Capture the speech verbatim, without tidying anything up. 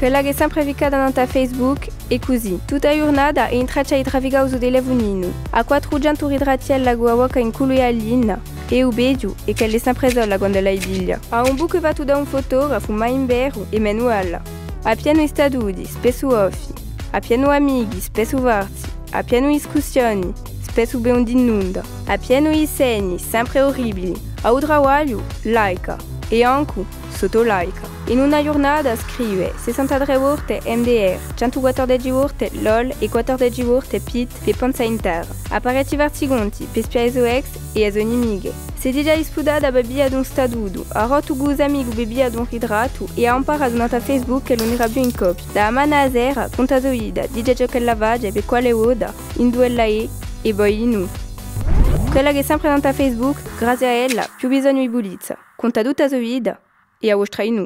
Quella chì hè sempre ficcata nant'à Facebook hè cusì. Tutta a ghjurnata hè in traccia di trafficà u so telefuninu. Hà quattrucentu ritratti à a bocca incù l'ochjellina. È u peghju hè ch'ella hè sempre sola quand'ella i piglia. Hà un bucu fattu da un fotografu, ma in veru hè menu bella. Hà pienu di statuti, spessu goffi. Hà pienu d'amichi, spessu farsi. Hà pienu di discussioni, spessu bè ùn dì nunda. Hà pienu di segni, sempre orribili. À u travagliu, laica. È ancu, sotto laica. In una ghjurnata scrive sessantatrè volte M D R, centu quattordeci volte lol è quattordeci volte pit pè panza in terra. Hà parechji farsi conti pè spià à i so ex è à e so nimiche. S'hè digià disputata pè via d'un statutu, hà rottu cù u so amicu pè via d'un ritrattu è hà amparatu nant'à Facebook ch'ella ùn era più in coppia. Da a mattina à a sera, conta a so vita, dice ciò ch'ella face, pè quale vota, induve ella hè, è po dinù. Quella chì hè sempre nant'à Facebook, grazie à ella, più bisognu di pulizia. Conta tutta a so vita, è a vostra dinù.